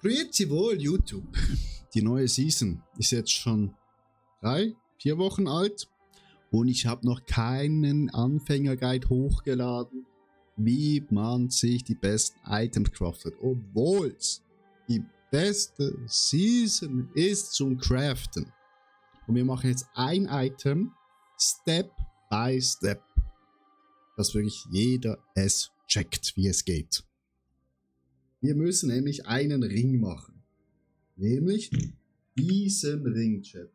Grüezi wohl, YouTube. Die neue Season ist jetzt schon 3-4 Wochen alt und ich habe noch keinen Anfängerguide hochgeladen, wie man sich die besten Items craftet, obwohl es die beste Season ist zum Craften. Und wir machen jetzt ein Item Step by Step, dass wirklich jeder es checkt, wie es geht. Wir müssen nämlich einen Ring machen. Nämlich diesen Ring, Chat.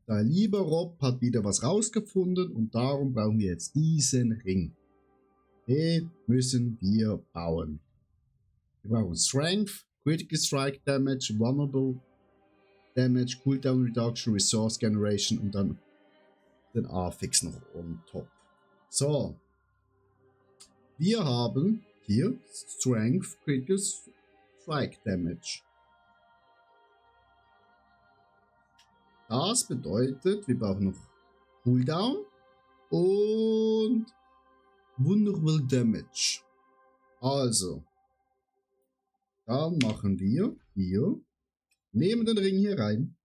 Der liebe Rob hat wieder was rausgefunden und darum brauchen wir jetzt diesen Ring. Den müssen wir bauen. Wir brauchen Strength, Critical Strike Damage, Vulnerable Damage, Cooldown Reduction, Resource Generation und dann den Affix noch on top. So. Wir haben hier Strength, Critical Strike Damage. Das bedeutet, wir brauchen noch Cooldown und Vulnerable Damage. Also, dann machen wir hier, nehmen den Ring hier rein.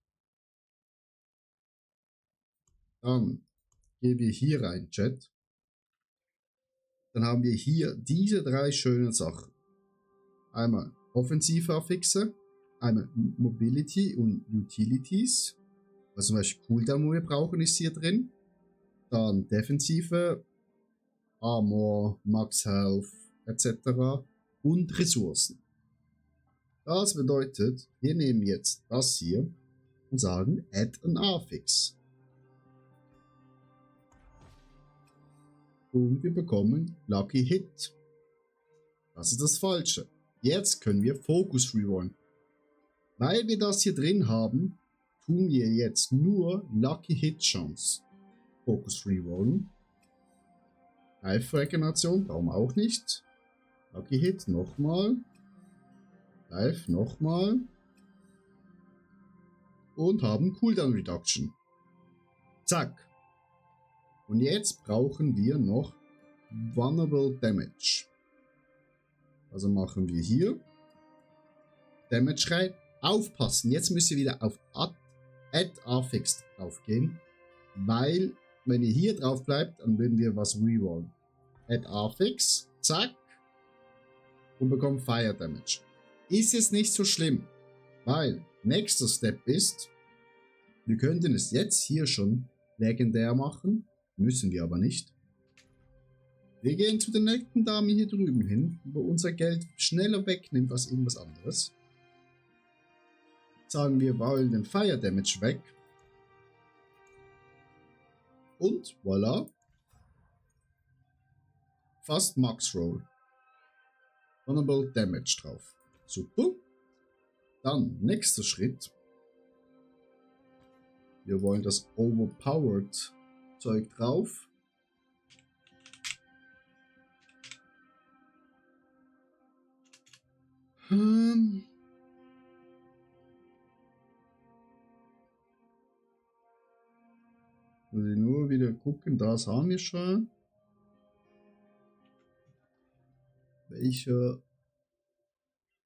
Dann gehen wir hier rein, Chat. Dann haben wir hier diese drei schönen Sachen. Einmal offensive Affixe, einmal Mobility und Utilities. Also zum Beispiel Cooldown, wo wir brauchen, ist hier drin. Dann defensive, Armor, Max Health etc. und Ressourcen. Das bedeutet, wir nehmen jetzt das hier und sagen Add an Affix. Und wir bekommen Lucky Hit. Das ist das Falsche. Jetzt können wir Focus rerollen. Weil wir das hier drin haben, tun wir jetzt nur Lucky Hit Chance. Focus rerollen. Life Regeneration, darum auch nicht. Lucky Hit nochmal. Life nochmal. Und haben Cooldown Reduction. Zack. Und jetzt brauchen wir noch Vulnerable Damage. Also machen wir hier Damage rein. Aufpassen, jetzt müsst ihr wieder auf Add Affix draufgehen, weil wenn ihr hier drauf bleibt, dann würden wir was rerollen. Add Affix, zack, und bekommen Fire Damage. Ist jetzt nicht so schlimm, weil nächster Step ist, wir könnten es jetzt hier schon legendär machen. Müssen wir aber nicht. Wir gehen zu der netten Dame hier drüben hin, wo unser Geld schneller wegnimmt als irgendwas anderes. Sagen wir wollen den Fire Damage weg. Und voilà. Fast Max Roll. Vulnerable Damage drauf. Super. Dann nächster Schritt. Wir wollen das Overpowered Zeug drauf. Muss ich nur wieder gucken, das haben wir schon. Welcher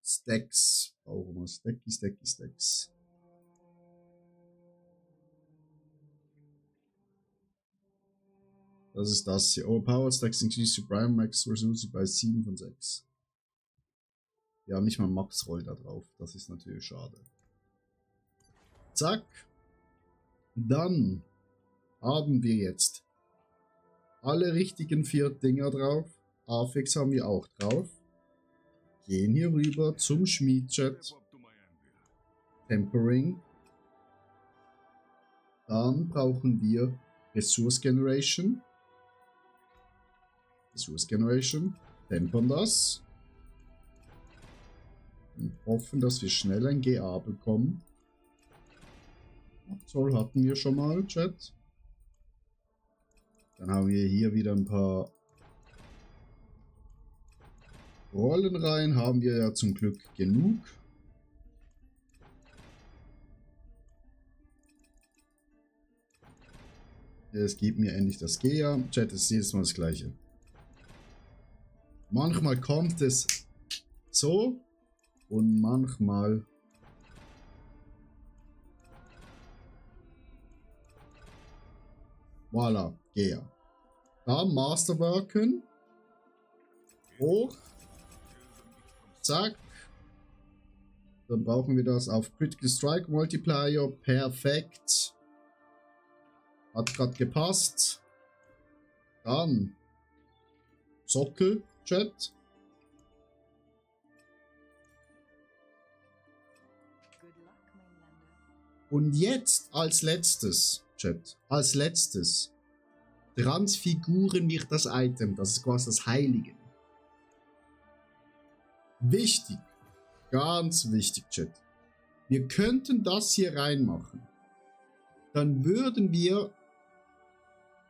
Stacks brauchen wir? Stacks. Das ist das hier. Overpowered Stacks increase your Prime Max Resolution bei 7 von 6. Wir haben nicht mal Max Roll da drauf. Das ist natürlich schade. Zack. Dann haben wir jetzt alle richtigen 4 Dinger drauf. Affix haben wir auch drauf. Gehen hier rüber zum Schmiedchat. Tempering. Dann brauchen wir Resource Generation. Tempern das. Und hoffen, dass wir schnell ein GA bekommen. Zoll hatten wir schon mal, Chat. Dann haben wir hier wieder ein paar Rollen rein. Haben wir ja zum Glück genug. Es gibt mir endlich das GA. Chat, ist jedes Mal das gleiche. Manchmal kommt es so und manchmal voilà, Gear. Da Masterworken. Hoch. Zack. Dann brauchen wir das auf Critical Strike Multiplier. Perfekt. Hat gerade gepasst. Dann Sockel, Chat. Und jetzt als letztes, Chat, als letztes transfiguren wir das Item. Das ist quasi das Heilige. Wichtig, ganz wichtig, Chat. Wir könnten das hier reinmachen. Dann würden wir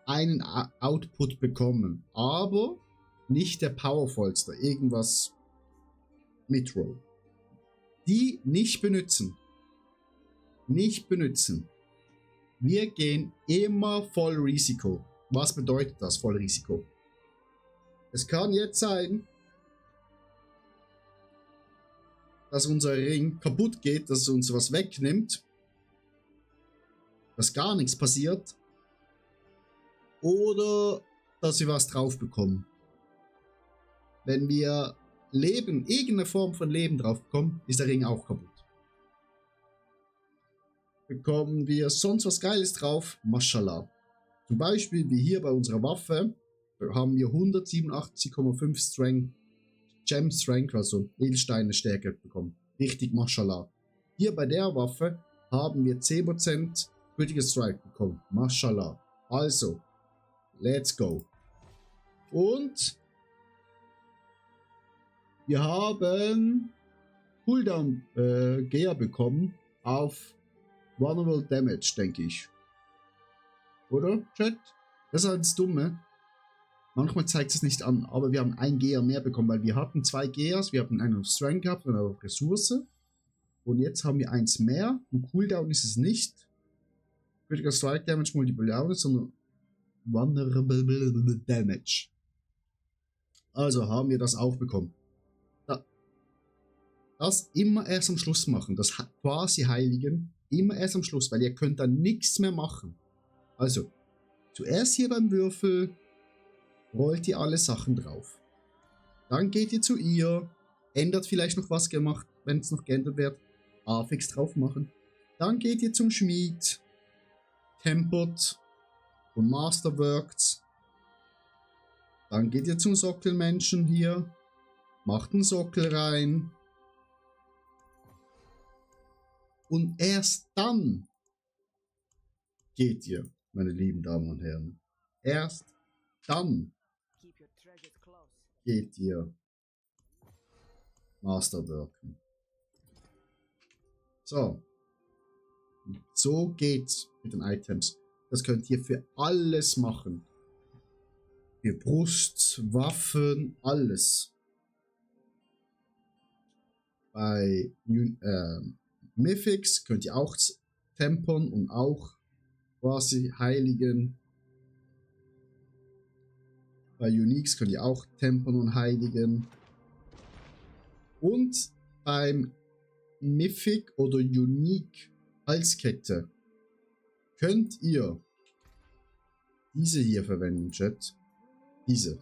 einen Output bekommen, aber nicht der powervollste, irgendwas mit Roll. Die nicht benutzen. Nicht benutzen. Wir gehen immer voll Risiko. Was bedeutet das, voll Risiko? Es kann jetzt sein, dass unser Ring kaputt geht, dass es uns was wegnimmt, dass gar nichts passiert oder dass wir was drauf bekommen. Wenn wir Leben, irgendeine Form von Leben drauf bekommen, ist der Ring auch kaputt. Bekommen wir sonst was Geiles drauf, Mashallah. Zum Beispiel wie hier bei unserer Waffe haben wir 187,5 Strength, Gem Strength, also Edelsteine Stärke bekommen. Richtig Mashallah. Hier bei der Waffe haben wir 10% Critical Strike bekommen. Mashallah. Also, let's go. Und wir haben Cooldown Gear bekommen auf Vulnerable Damage, denke ich. Oder, Chat? Das ist halt das Dumme. Manchmal zeigt es nicht an, aber wir haben ein Gear mehr bekommen, weil wir hatten 2 Gears. Wir hatten einen auf Strength gehabt und einen auf Ressource. Und jetzt haben wir eins mehr. Und Cooldown ist es nicht. Critical Strike Damage Multiple, sondern Vulnerable Damage. Also haben wir das auch bekommen. Das immer erst am Schluss machen. Das quasi Heiligen immer erst am Schluss, weil ihr könnt dann nichts mehr machen. Also, zuerst hier beim Würfel rollt ihr alle Sachen drauf. Dann geht ihr zu ihr, ändert vielleicht noch was gemacht, wenn es noch geändert wird, Affix drauf machen. Dann geht ihr zum Schmied, tempert und masterworkt. Dann geht ihr zum Sockelmenschen hier, macht einen Sockel rein. Und erst dann geht ihr, meine lieben Damen und Herren, erst dann geht ihr Masterworken. So. So geht's mit den Items. Das könnt ihr für alles machen. Für Brust, Waffen, alles. Bei Mythics könnt ihr auch tempern und auch quasi heiligen. Bei Uniques könnt ihr auch tempern und heiligen. Und beim Mythic oder Unique Halskette könnt ihr diese hier verwenden, Chat. Diese.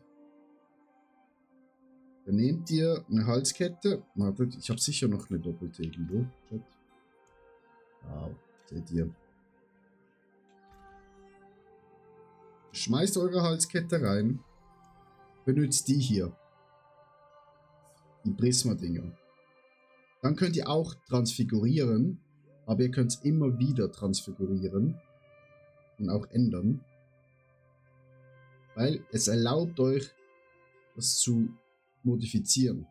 Dann nehmt ihr eine Halskette. Wartet, ich habe sicher noch eine doppelte irgendwo, Chat. Wow, seht ihr. Schmeißt eure Halskette rein. Benutzt die hier. Die Prisma-Dinger. Dann könnt ihr auch transfigurieren. Aber ihr könnt es immer wieder transfigurieren. Und auch ändern. Weil es erlaubt euch, das zu modifizieren.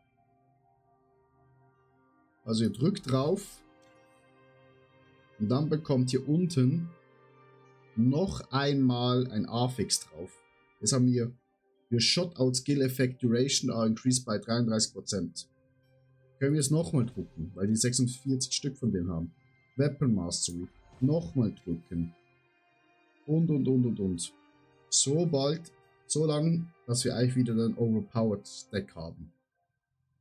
Also ihr drückt drauf. Und dann bekommt ihr unten noch einmal ein Affix drauf. Jetzt haben wir Your Shot-Out Skill Effect Duration are increased by 33%. Können wir es nochmal drucken, weil die 46 Stück von denen haben. Weapon Mastery. Nochmal drücken. Und. So lang, dass wir eigentlich wieder den Overpowered Stack haben.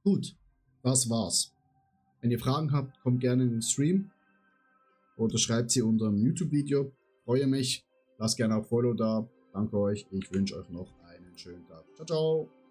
Gut, das war's. Wenn ihr Fragen habt, kommt gerne in den Stream oder schreibt sie unter dem YouTube-Video. Freue mich. Lasst gerne auch Follow da. Danke euch. Ich wünsche euch noch einen schönen Tag. Ciao, ciao.